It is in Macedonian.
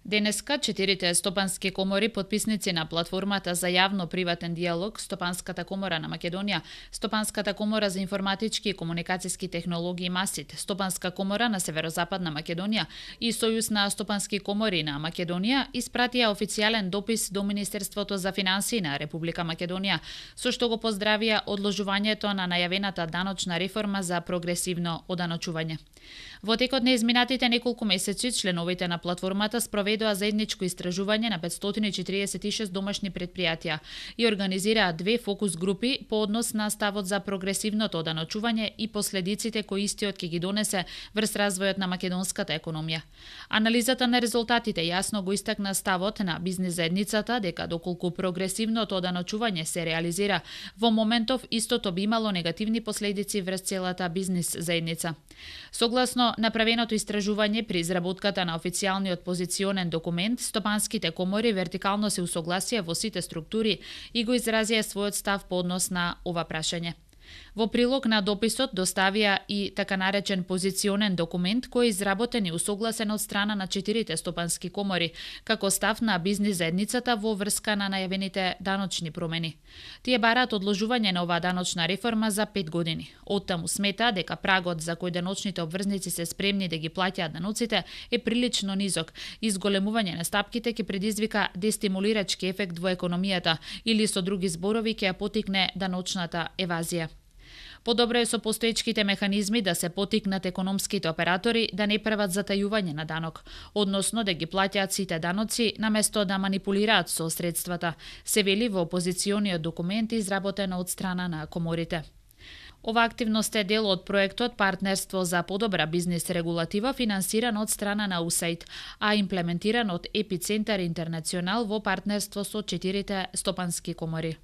Денеска, четирите стопански комори, потписници на платформата за јавно-приватен диалог, Стопанската комора на Македонија, Стопанската комора за информатички и комуникацијски технологии МАСИТ, Стопанска комора на Северозападна Македонија и Сојуз на стопански комори на Македонија испратија официјален допис до Министерството за финансии на Република Македонија, со што го поздравија одложувањето на најавената даночна реформа за прогресивно оданочување. Во текот на изминатите неколку месеци, членовите на платформата спроведоа заедничко истражување на 546 домашни предпријатија и организираа две фокус групи по однос на ставот за прогресивното оданочување и последиците кои истиот ќе ги донесе врз развојот на македонската економија. Анализата на резултатите јасно го истакна ставот на бизнис заедницата дека доколку прогресивното оданочување се реализира во моментов, истото би имало негативни последици врз целата бизнис заедница. Согласно направеното истражување при изработката на официјалниот позиционен документ, стопанските комори вертикално се усогласија во сите структури и го изразија својот став по однос на ова прашање. Во прилог на дописот доставија и така наречен позиционен документ кој е изработен и усогласен од страна на четирите стопански комори, како став на бизнис заедницата во врска на најавените даночни промени. Тие бараат одложување на оваа даночна реформа за 5 години. Оттаму смета дека прагот за кој даночните обврзници се спремни да ги плаќаат даноците е прилично низок. Изголемување на стапките ќе предизвика дестимулирачки ефект во економијата или со други зборови ќе ја потикне даночната евазија. Подобро е со постоечките механизми да се потикнат економските оператори да не прават затајување на данок, односно да ги плаќаат сите даноци наместо да манипулираат со средствата, се вели во опозициониот документ изработен од страна на коморите. Ова активност е дел од проектот Партнерство за подобра бизнис регулатива, финансиран од страна на USAID, а имплементиран од Епицентар Интернационал во партнерство со четирите стопански комори.